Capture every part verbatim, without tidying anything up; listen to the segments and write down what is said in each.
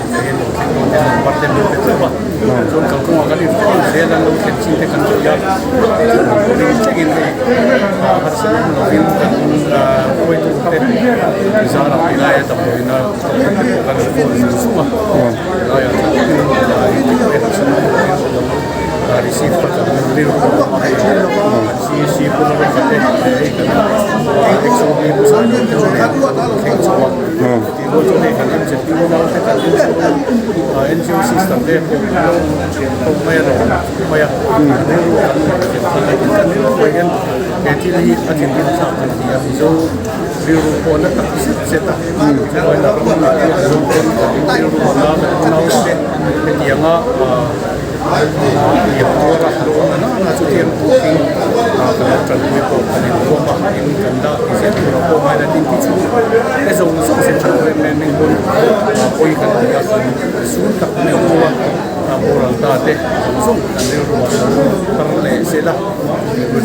tlawk te hin lo thleng dawn te number te min pe tlat a. Chuong kal kawngah kan infiel zel an lo thleng ching te kan ṭhuoi a. Ring thlengin hei, ah, harsatna lovin kan, ah, hruoitu te zara pei lai a dam lovin a, kan phone zung zung a. Lai a, ah, hei, hei, harsatna lovin lo, ah, receive khat kan ring. C C pula ro ka te, eh, kan, ah, X O B pula ro ka te, thleng chau a. Hmm. Ti lo chu nei kan em chet, ti lo nau te kan em chet. Ah, N G O system te ko, ko mai a lo, mai a. Hmm. Kan ring ro kan, kan ring ro kan, eh, thil hi a thin din sa kan ti a, Mizo rilru khawna tak zet zet a. Hmm. Chu lai la ro kan ring ro kan, rilru khawna kan nau te, hetianga, ah, ah, rilru a, Kan pui pawh kan inkhawm a, in kan dah ti zel tura pawh ngai la ding ti chu. E zong zong se chu men ning bun, a, poi kan ti a, sun tak meuh a, a, pawh ral ta te zong zong kan rilru a, tar le se la.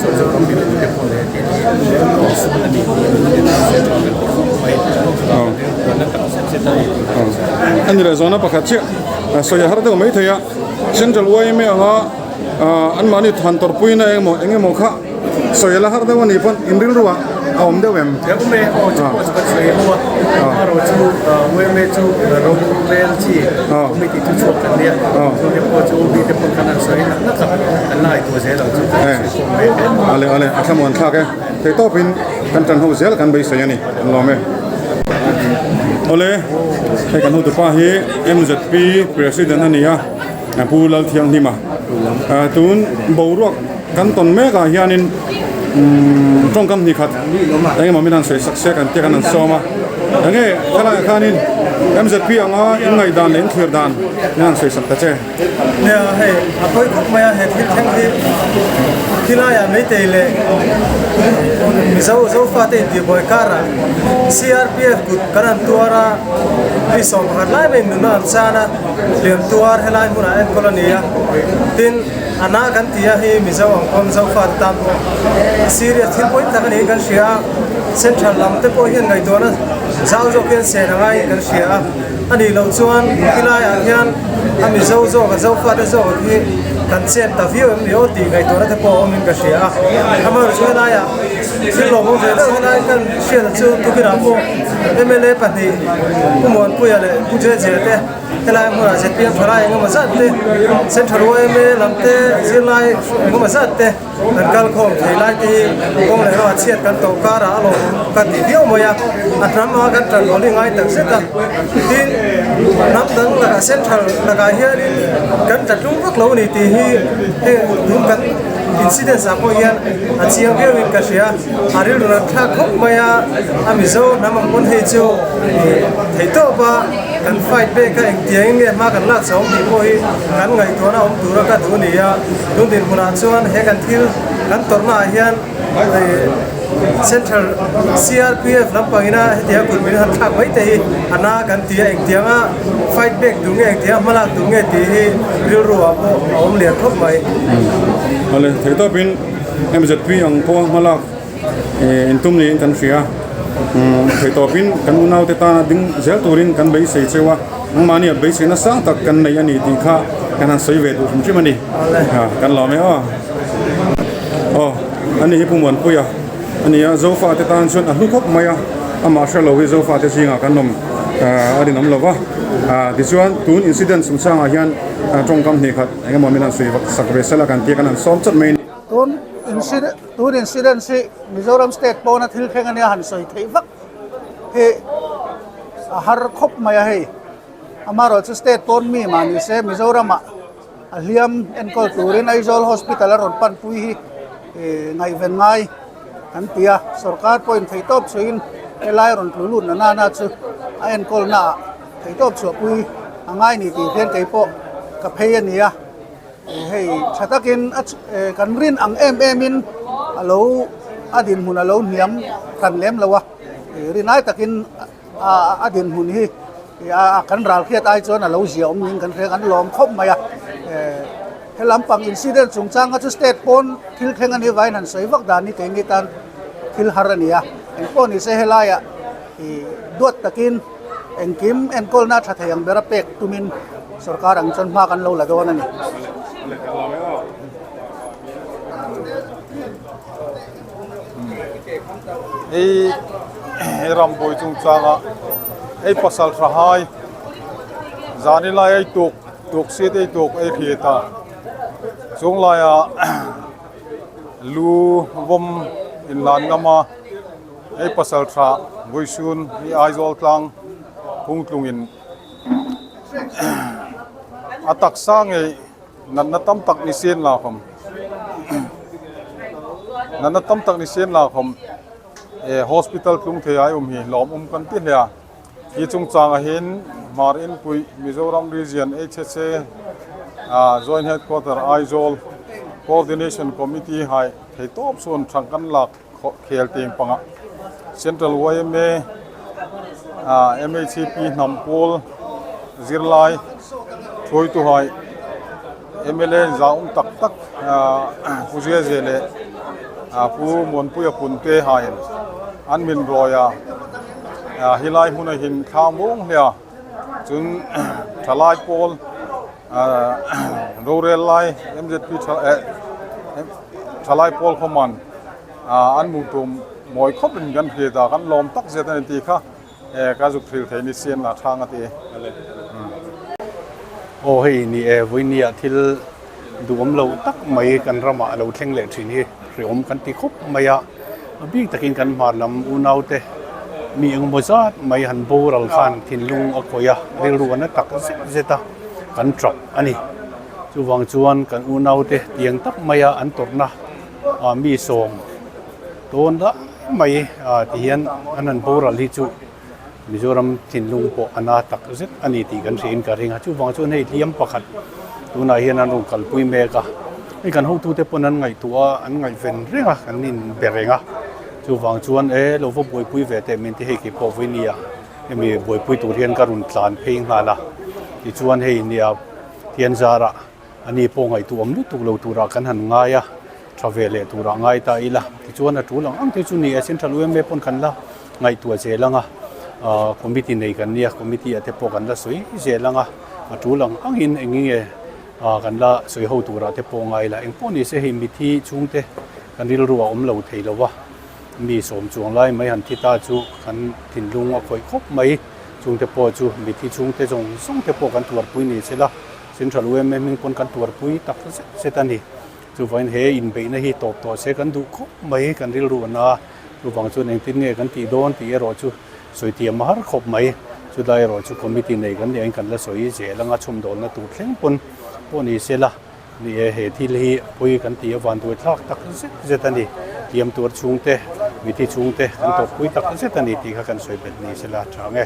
Zong zong kan bil te pawh le ti ti, sun a ni ti, sun a ni. Oh. Kan tak se se ta ni. Oh. Ani le zona pakhat che, a, sawi a har deuh mai thei a. Central Y M A anga, a, anmahni thanthawpuina eng emaw, eng emaw kha sawi a la har deuh a ni pawn, in rilru a, a awm deuh em? A awm e, aw, chu pawh chu kan sawi a maw. A. A ro chu, a, Y M A chu, a, ro rel chi, a, committee chu chhuak kan nia. A. Chu te pawh chu, mi te pawh kan han sawi nak nak a, kan ngaituo zel ang chu kan sawi khawm e. A le, a le, a thlamuon thlak e. Thei tawpin kan ṭan ho zel kan beisei a ni, kan lawm e. Awle, hei kan hotupa hi M Z P President a ni a, a, Pu Lalthianghlima. A, tun boruak kan tawn mek a hianin, um, ṭawngkam hni khat eng emaw min han sawi sak se kan tia kan han sawm a. Eng nge, khalai khanin M Z P anga in ngaihdan le in thlir dan min han sawi sak ta che. Nia, hei, a pawi khawp mai a, he thil thleng hi, hi laia Meitei le Mizo, Zofate inti buoi kara C R P F kut kan han tuar a, mi sawm pakhat lai mai nuna an chan a, liam tuar helai hmuna enkawl a ni a. Tin, a na kan ti a hi Mizo ang pawm Zofate tam serious thil pawi tak a ni kan hria a, Central lam te pawh hian ngaihtuahna zau zawk hian sen a ngai kan hria a. A nih loh chuan, hi laiah hian a Mizo zawk, a Zofate zawk hi kan chen ta viau em ni aw tih ngaihtuahna te pawh awmin ka hria a. Amaherawhchu helaiah thil lawmawm ve deuh helai kan hriat chu tukinah pawh M L A pahnih, Pu Muanpuia leh Pu Jejia te, helai hmunah Z P M ṭhalai engemaw zat te, Central Y M A lam te, zirlai engemaw zat te, kan kal khawm thei lai te hi kawng leh ro a chhiat kan tawh kara a lawm ka ti viau mai a, a hnam a kan ṭan bawlh hi ngai tak zet a. Tin, hnam dang laka Central laka hianin kan ṭan tlung vak lo ni tih hi, hei tun kan incident-ah pawh hian a chiang viauin ka hria. A rilru a thlak khawp mai a, a Mizo hnam ang pawn hei chu, eh, thei tawp a, kan fight back a, engtiangin nge hma kan lak chawng tih pawh hi kan ngaihtuahna awm tura ka duh a ni a. Tun dinhmunah chuan he kan thil kan tawrhnaah hian, eh, Central C R P F lampangin a hetia kut min han thlak mai te hi a na kan ti a, engtianga fight back tur nge, engtianga hmalak tur nge tih hi rilru a pawh a awm lian khawp mai. Awle, thei tawpin M Z P ang pawh hmalak, eh, in tum niin kan hria. Hmm, thei tawpin kan unaute tana ding zel turin kan beisei cheu a. Nangmahni a beiseina sang tak kan nei a ni tih kha kan han sawi ve duh hrim hrim a ni. Awle. Ha, kan lawm e aw. Aw, a ni hi Pu Muanpuia a ni a, Zofate tan chuan a hlu khawp mai a. Amah hre lo hi Zofate zinga kan awm, ah, a rinawm lo va. Ah, tichuan tun incident chungchangah hian, ah, ṭawngkam hnih khat engemaw min han sawi vak sak ve sela kan tia kan han sawm chawt mai a ni. Tun incident, tun incident hi Mizoram State pawna thil thleng a nia han sawi theih vak hi a har khawp mai a hei. Amaherawhchu state pawn mi mah ni se, Mizoramah a hliam enkawl turin Aizawl Hospital a rawn panpui hi, eh, ngaihven ngai kan ti a. Sorkar pawhin thei tawp chhuahin helai rawn tlu lutna nana chu a enkawlnaah thei tawp chhuahpui a ngai ni tih hian kei pawh ka phei a ni a. Eh, hei, ṭha takin a ch-, eh, kan rin ang em emin a lo, a dinhmun a lo hniam hran lem lo a. Eh, rin ai takin a, a dinhmun hi, eh, a, a kan ralhriat ai chuan a lo zia awm niin kan hre, kan lawm khawp mai a. Eh, he lampang incident chungchanga chu state pawn thil thleng a ni vain han sawi vak dan hi keini tan thil har a ni a. Engpawh ni se helaiah, eh, duat takin engkim enkawlna ṭha thei ang bera pek tumin sorkar ang chuan hma kan lo la dawn a ni. Ei, ei ram buoi chungchanga ei pasalṭhahai zani lai ei tuk, tuk siet ei tuk ei hriet a. Chuong laia lu vawm inlan ngam a, ei pasalṭha vawisun hi Aizawl tlang hung tlungin a taksa ngei natna tam tak ni sien la khawm, natna tam tak ni sien la khawm, eh, hospital tlung thei ai um hi lawmum kan ti hle a. Hi chungchanga hin Hmar Inpui Mizoram Region H H A, ah, Joint Headquarter Aizawl Coordination Committee hai thei tawp suon ṭhang kan lak kho-, khel tieng panga Central Y M A, a, M H C P hnam pawl zirlai thuoituhai, M L A zaum tak tak, a, Pu Zeze le, a, Pu Muonpuia Punte hai an min rawi a, a, hi lai hmuna hin thlang muong hle a. Chun, ṭhalai pawl, a, rorel lai, M Z P ṭha-, eh, em, ṭhalai pawl khawmin, a, an hmu tum mawi khawpin kan hriet a, kan lawm tak zet a ni ti kha, eh, ka zuk hril thei ni sien la ṭhang a ti. Aw, hei ni e, vawinia thil duhawm lo tak mai kan rama lo thleng leh ṭhin hi, hreawm kan ti khawp mai a. A bik takin kan Hmar lam unaute, mi engemaw zat mai han boral khan thinlung a khoi a, rilru a na tak zet zet a, kan ṭap a ni. Chuvang chuan kan unaute tiang tak mai a an tawrhna, a, mi sawm tawn la mai, a, ti hian an han boral hi chu Mizoram thinlung pawh a na tak zet a ni tih kan hriain ka ring a. Chuvang chuan hei hliam pakhat tunah hian an rawn kalpui mek a. Hei kan hotute pawn an ngaihtuah a, an ngaihven reng a, kan inbe reng a. Chuvang chuan e lo va buaipui ve teh min ti, hei kei pawh vawinia hemi buaipui tur hian ka rawn tlan phei nghal a. Tichuan hei nia, thianzara ani pawh ngaihtuah awm lutuk lo turah kan han ngai a, ṭha ve leh turah ngai ta ila. Tichuan a tul ang ang te chu ni a, Central Y M A pawn kan la ngaihtuah zel ang a, a, committee nei kan nia, committee-ah te pawh kan la sawi zel ang a, a tul ang angin eng nge, a, kan la sawi ho turah te pawh ngai la. Engpawh ni se, hei mithi chhungte kan rilru a awm lo thei lo a, mi sawm chuang lai mai han thi ta chu kan thinlung a khoi khawp mai. Chhungte pawh chu mithi chhungte zawng zawng te pawh kan tuarpui ni sela, Central Y M A hming pawn kan tuarpui tak zet zet a ni. Chuvangin he inbeihna hi tawp tawh se kan duh khawp mai, kan rilru a na. Chuvang chuan engtin nge kan tih dawn tih erawh chu sawi tiam a har khawp mai. Chulai erawh chu committee nei kan nia, kan la sawi zel ang a, chhawmdawlna tur thleng pawn pawh ni sela, ni e, he thil hi pawi kan ti a, vanduaithlak tak zet zet a ni. Tiam tuar chhungte, mithi chhungte kan tawrhpui tak zet a ni tih kha kan sawi bet ni sela ṭha nge.